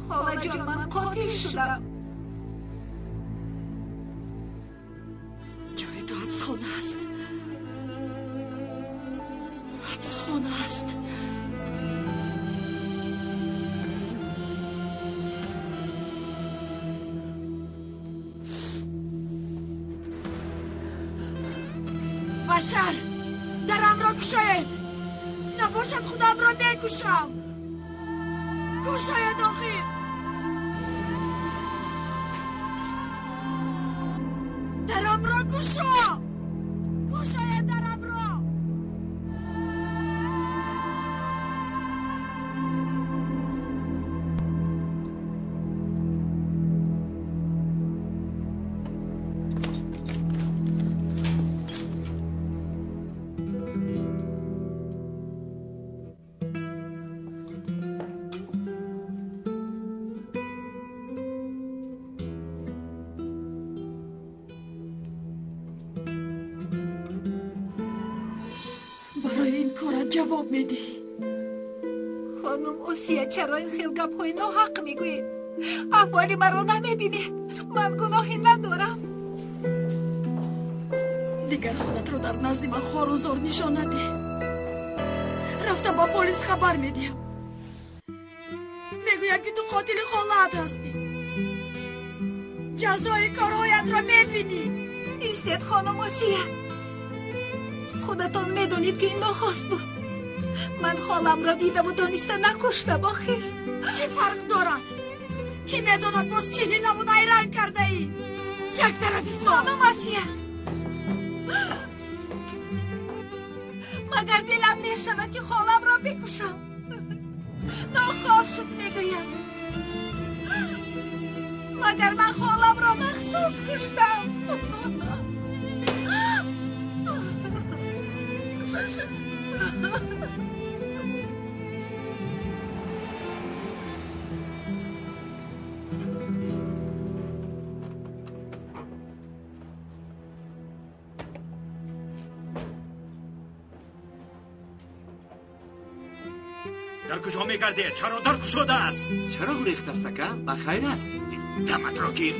Холаҷон, ман қотил шудам. Ҷои ту ҳабсхона аст. Ҳабсхона аст. Башар, дарамро кушоед. Набошад худамро мекушам. Кушоед охир. Дарамро кушо! Кушоед дарамро! Ҷавоб медиҳӣ. Хонум Осия, чаро ин хел гапҳои ноҳақ мегӯед? Аҳволи маро намебинед. Ман гуноҳе надорам. Дигар худатро дар назди ман хору зор нишон надеҳ. Рафта ба полис хабар медиҳам. Мегӯям ки ту қотили холаат ҳастӣ. Ҷазои корҳоятро мебинӣ. Истед, хонум Осия. Худатон медонед ки ин нохост буд. Ман холамро дидаму дониста накуштам охир. Чӣ фарқ дорад? Кӣ медонад боз чӣ ҳилаву найранг кардаӣ? Як тараф исто. Хонум Осия, магар дилам мешавад ки холамро бикушам? Нохост шуд мегӯям. Магар ман холамро махсус куштам? Дар куҷо мегардед? Чаро дар кушода аст? Чаро гурехт аст, ака? Ба хайр аст? Даматро гир.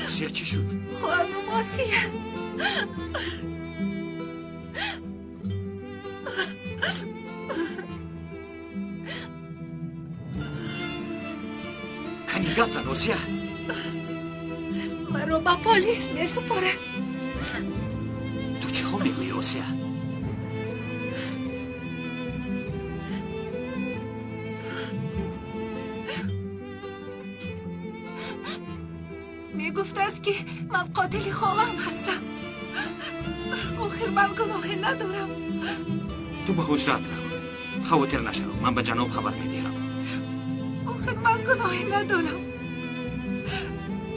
Осия чӣ шуд? Хонум Осия, кани гап зан, Осия. Маро ба полис месупорад. Ту чӣ хо мегӯӣ, Осия? Мегуфтааст ки ман қотили холаам ҳастам. Охир ман гуноҳе надорам. Ту ба ҳуҷрат рав. Хавотир нашав, ман ба ҷаноб хабар медиҳам. Охир ман гуноҳе надорам.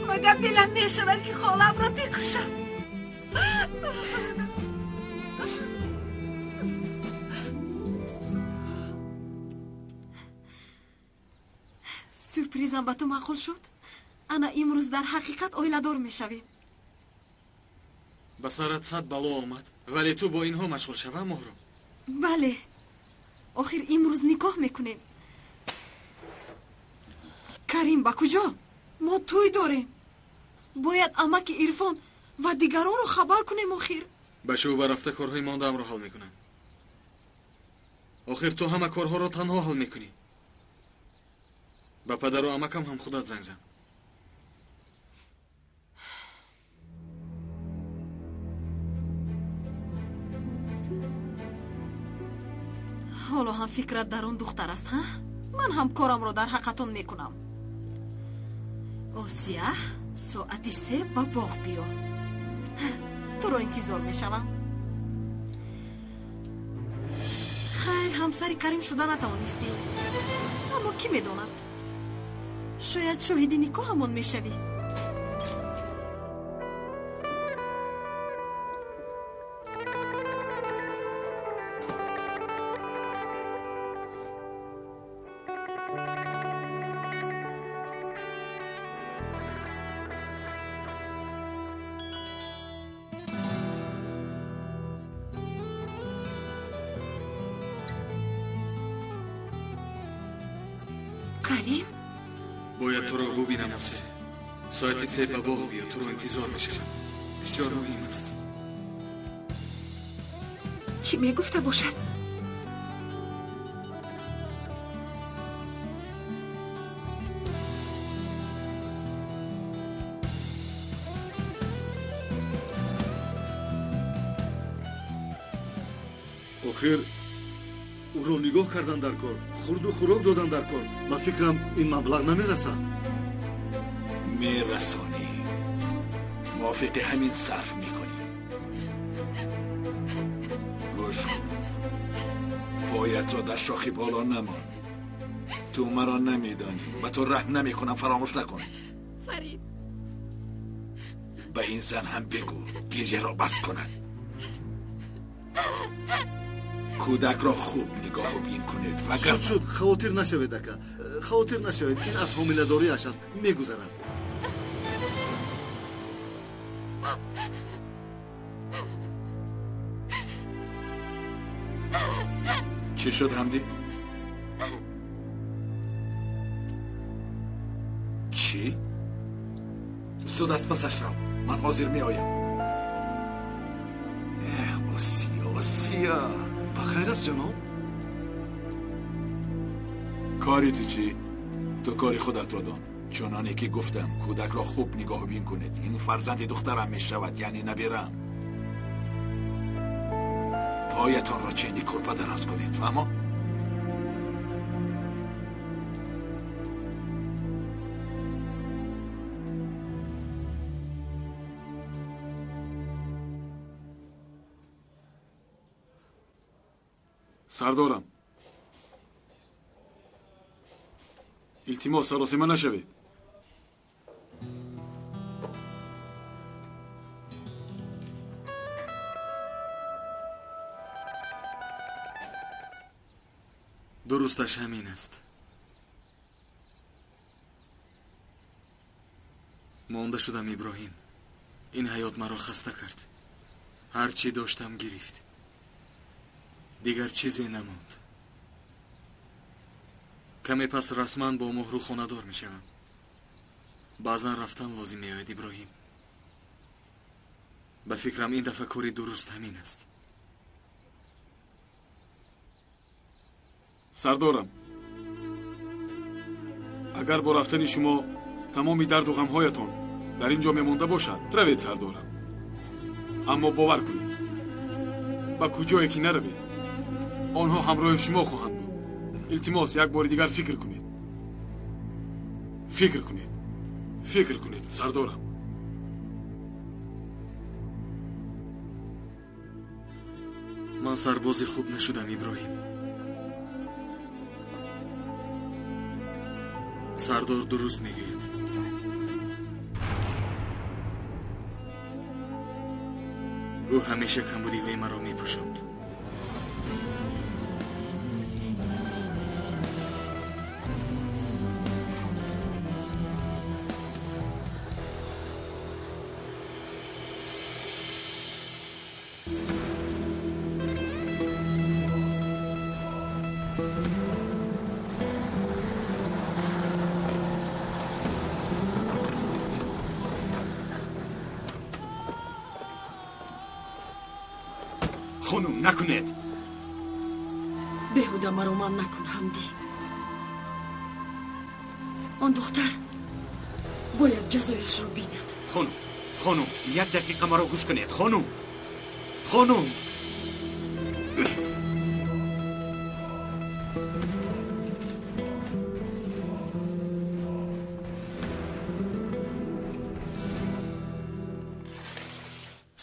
Магар дилам мешавад ки холамро бикушам? Сюрпризам ба ту маъқул шуд? Ана имрӯз дар ҳақиқат оиладор мешавем. Ба сарат 100 бало омад, вале ту бо инҳо машғул шава, Моҳру. Бале, охир имрӯз никоҳ мекунем. Карим ба куҷо? Мо тӯй дорем. Бояд амаки Ирфон ва дигаронро хабар кунем охир. Ба шӯъба рафта корҳои мондаамро ҳал мекунам. Охир ту ҳама корҳоро танҳо ҳал мекунӣ. Ба падару амакам ҳам худат занг зан. Ҳоло ҳам фикрат дар он духтар аст, ҳа? Ман ҳам корамро дар ҳаққатон мекунам. Осия, соати 3 ба боғ биё. Туро интизор мешавам. Хайр, ҳамсари Карим шуда натавонистӣ. Аммо кӣ медонад? Шояд шоҳиди никоҳамон мешавӣ. Карим? Бояд туро бубинам, Осия. Соати 3 ба боғ биё, туро интизор мешавам. Бисёр муҳим аст. Чӣ мегуфта бошад? Охир ӯро нигоҳ кардан дар кор, хурду хӯрок додан дар кор. Ба фикрам ин маблағ намерасад. Мерасонӣ. Мувофиқи ҳамин сарф мекунӣ. Гӯш кун, поятро дар шохи боло намон. Ту маро намедонӣ, ба ту раҳм намекунам, фаромӯш накун. Фарид, ба ин зан ҳам бигӯ гиряро бас кунад. Кӯдакро хуб нигоҳу бин кунед, вагарна шуд. Хавотир нашавед, ака, хавотир нашавед. Ин аз ҳомиладориаш аст, мегузарад. Чӣ шуд, Ҳамдӣ? Чӣ? Зуд аз пасаш рав, ман ҳозир меоям. Эҳ, Осия, Осия. Ба хайр аст, ҷаноб? Кори ту чӣ? Ту кори худатро дон. Чуноне ки гуфтам, кӯдакро хуб нигоҳубин кунед. Ин фарзанди духтарам мешавад, яъне набирам. Поятонро чени курпа дароз кунед, фаҳмо? Сардорам, илтимос, саросима нашавед. Дурусташ ҳамин аст. Монда шудам, Иброҳим. Ин ҳаёт маро хаста кард. Ҳар чӣ доштам гирифт. Дигар чизе намонд. Каме пас расман бо Моҳру хонадор мешавам. Баъзан рафтан лозим меояд, Иброҳим. Ба фикрам ин дафъа кори дуруст ҳамин аст. Сардорам, агар бо рафтани шумо тамоми дарду ғамҳоятон дар ин ҷо мемонда бошад, равед, сардорам. Аммо бовар кунед, ба куҷое ки наравед, онҳо ҳамроҳи шумо хоҳанд буд. Илтимос, як бори дигар фикр кунед. Фикр кунед, фикр кунед, сардорам. Ман сарбози хуб нашудам, Иброҳим. Сардор дуруст мегӯяд. Ӯ ҳамеша камбудиҳои маро мепӯшонд. Хонум, накунед. Беҳуда маро ман накун, Ҳамдӣ. Он духтар бояд ҷазояшро бинад. Хонум, хонум, як дақиқа маро гӯш кунед. Хонум, хонум.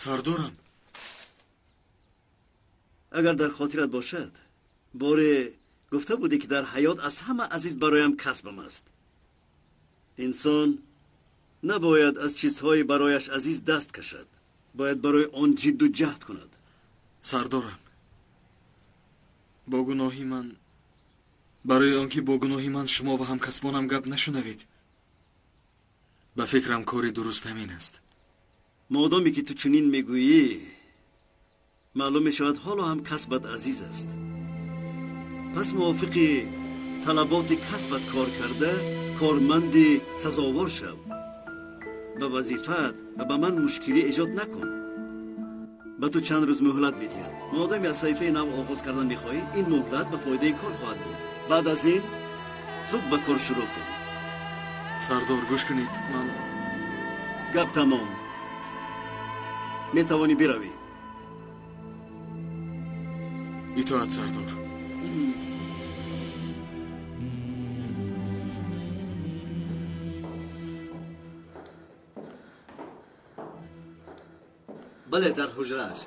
Сардорам, агар дар хотират бошад, боре гуфта будӣ, ки дар ҳаёт аз ҳама азиз бароям касбам аст. Инсон набояд аз чизҳои барояш азиз даст кашад, бояд барои он ҷидду ҷаҳд кунад. Сардорам, бо гуноҳи ман, барои он ки бо гуноҳи ман шумо ва ҳамкасбонам гап нашунавед, ба фикрам кори дуруст ҳамин аст. Модоме ки ту чунин мегӯӣ, маълум мешавад ҳоло ҳам касбат азиз аст. Пас мувофиқи талаботи касбат кор карда, корманди сазовор шав. Ба вазифаат ва ба ман мушкилӣ эҷод накун. Ба ту чанд рӯз муҳлат медиҳам. Модоме аз саҳифаи нав оғоз кардан мехоҳӣ, ин муҳлат ба фоидаи кор хоҳад буд. Баъд аз ин зуд ба кор шурӯъ кун. Сардор, гӯш кунед, ман гап тамом. Метавонӣ биравӣ. Итоат, сардор. Бале, дар ҳуҷрааш.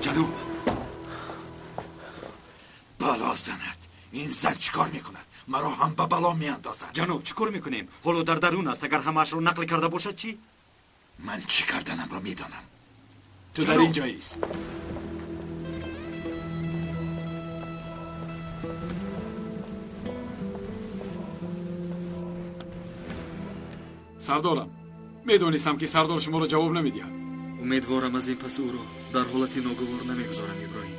Ҷаноб, бало занад. Ин зан чӣ кор мекунад? Маро ҳам ба бало меандозад. Ҷаноб, чӣ кор мекунем? Ҳоло дар дарун аст. Агар ҳамаашро нақл карда бошад чӣ? Ман чӣ карданамро медонам. Ту дар ин ҷо ист. Сардорам, медонистам, ки сардор шуморо ҷавоб намедиҳад. Умедворам аз ин пас ӯро дар ҳолати ногувор намегузорам, Иброҳим.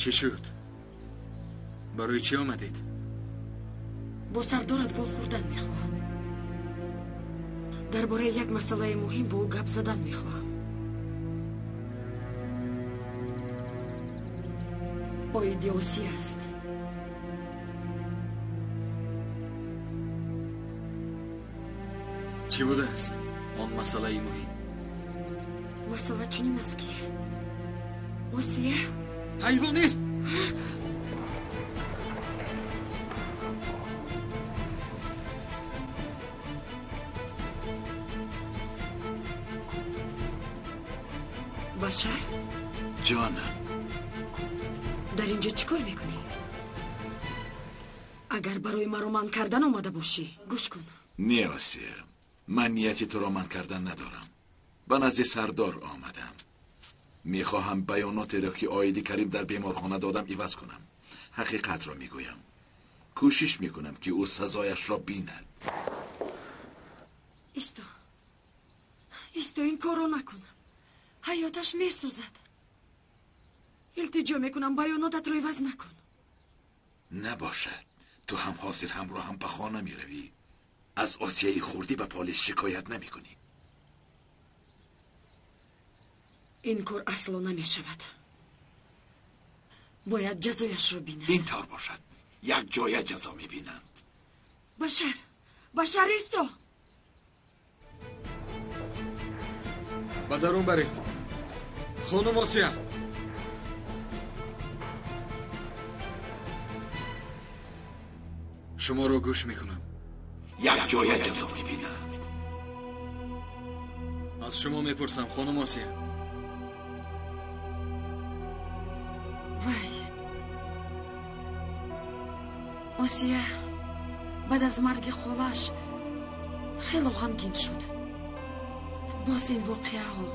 Чӣ шуд? Барои чӣ омадед? Бо сардорат вохӯрдан мехоҳам. Дар бораи як масъалаи муҳим бо ӯ гап задан мехоҳам. Оиди Осия аст. Чӣ будааст он масъалаи муҳим? Масъала чунин аст, ки Осия ҳайвон нест. Башар? Ҷонам, дар ин ҷо чӣ кор мекунӣ? Агар барои маро манъ кардан омада бошӣ, гӯш кун. Не, Осия, ман нияти туро манъ кардан надорам. Ба назди сардор омадам. Мехоҳам баёнотеро, ки оиди Карим дар беморхона додам, иваз кунам. Ҳақиқатро мегӯям. Кӯшиш мекунам, ки ӯ сазояшро бинад. Исто, исто, ин корро накун. Ҳаёташ месӯзад. Илтиҷо мекунам, баёнотатро иваз накун. Набошад, ту ҳам ҳозир ҳамроҳам ба хона меравӣ. Аз Осияи хурдӣ ба полис шикоят намекунӣ. Ин кор асло намешавад. Бояд ҷазояшро бинад. Ин тавр бошад, як ҷоя ҷазо мебинанд. Башар, Башар, исто! Ба дарун баред. Хонум Осия. Шуморо гӯш мекунам. Як ҷоя ҷазо мебинанд. Аз шумо мепурсам, хонум Осия. Вай, Осия баъд аз марги холааш хело ғамгин шуд. Боз ин воқеаҳо.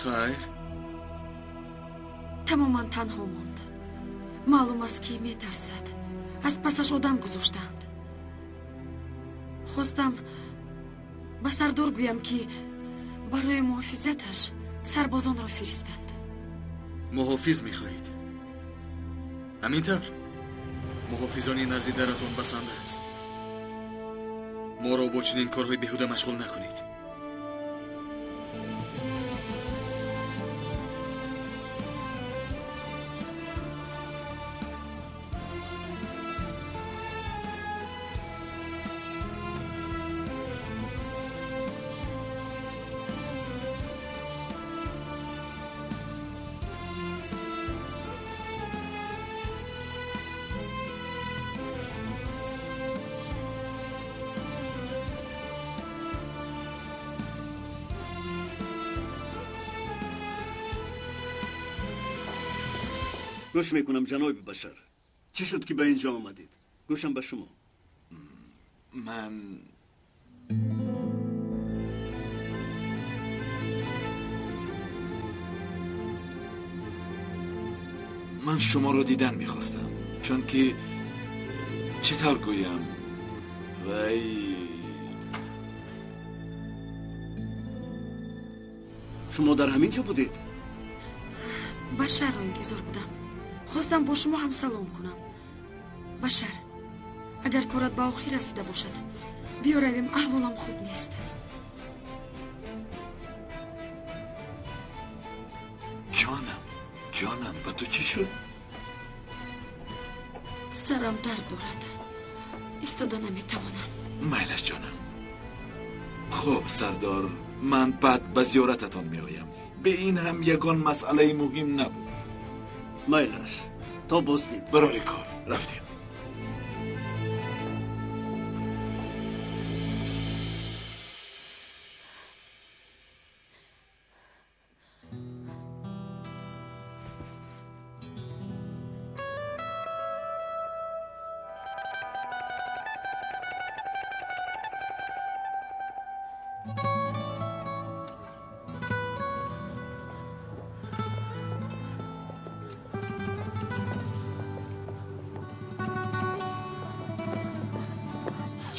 Хайр, тамоман танҳо монд. Маълум аст, ки метарсад. Аз пасаш одам гузоштаанд. Хостам ба сардор гӯям, ки барои муҳофизаташ сарбозонро фиристанд. Муҳофиз мехоҳед? Ҳамин тавр? Муҳофизони назди даратон басанда аст. Моро бо чунин корҳои беҳуда машғул накунед. Гӯш мекунам, ҷаноби Башар. Чӣ шуд, ки ба ин ҷо омадед? Гӯшам ба шумо. Ман шуморо дидан мехостам, чунки чӣ тавр гӯям, вай Шумо дар ҳамин ҷо будед? Башарро интизор будам. Хостам бо шумо ҳам салом кунам. Башар, агар корат ба охир расида бошад, биё равем, аҳволам хуб нест. Ҷонам, ҷонам, ба ту чӣ шуд? Сарам дард дорад, истода наметавонам. Майлаш, ҷонам. Хуб, сардор, ман баъд ба зиёрататон меоям. Бе ин ҳам ягон масъалаи муҳим набуд. Майлаш, то боздид. Барори кор, рафтем.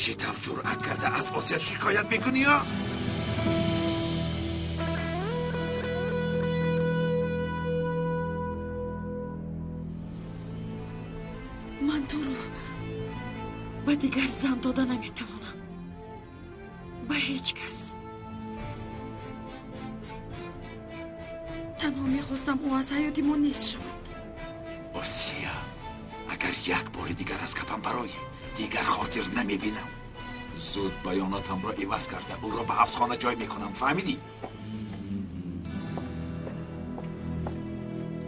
Чӣ тавр ҷуръат карда аз Осия шикоят мекунӣ, ё? Ман туро ба дигар зан дода наметавонам. Ба ҳеҷ кас. Танҳо мехостам ӯ аз ҳаёти мо нест шавад. Осия, агар як бори дигар аз гапам барои дигар хотир намебинам, зуд баёнотамро иваз карда ӯро ба ҳабсхона ҷой мекунам. Фаҳмидӣ?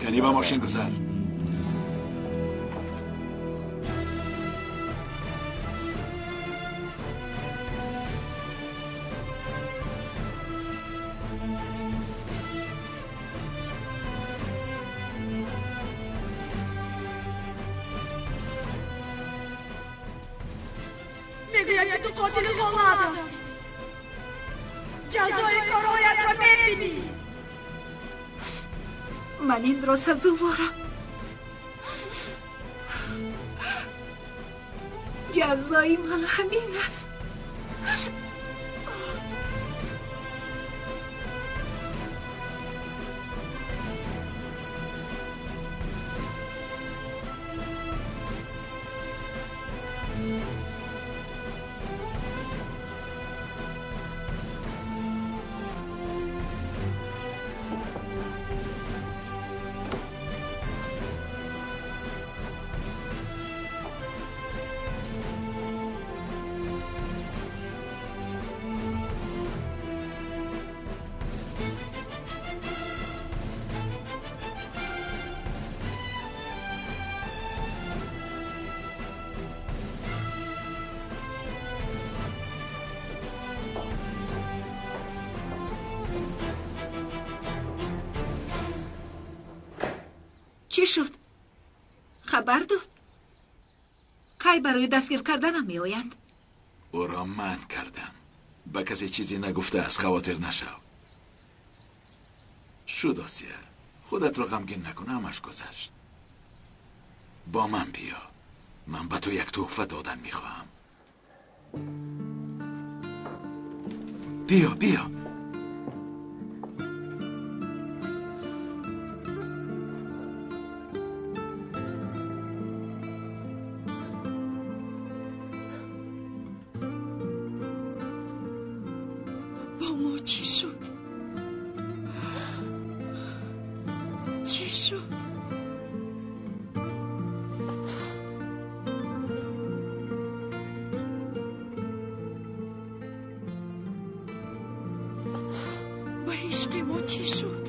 Кани ба мошин гузар. Мегӯяд, ки ту қотили холаат ҳастӣ. Ҷазои корҳоятро мебинӣ. Ман инро сазоворам. Ҷазои ман ҳамин аст. Шуд? Хабар дод? Кай барои дастгир карданам меоянд? Ӯро манъ кардам. Ба касе чизе нагуфтааст, хавотир нашав. Шуд, Осия. Худатро ғамгин накун, ҳамаш гузашт. Бо ман биё. Ман ба ту як тӯҳфа додан мехоҳам. Биё, биё. Бо мо чӣ шуд? Чӣ шуд? Ба ишқи мо чӣ шуд?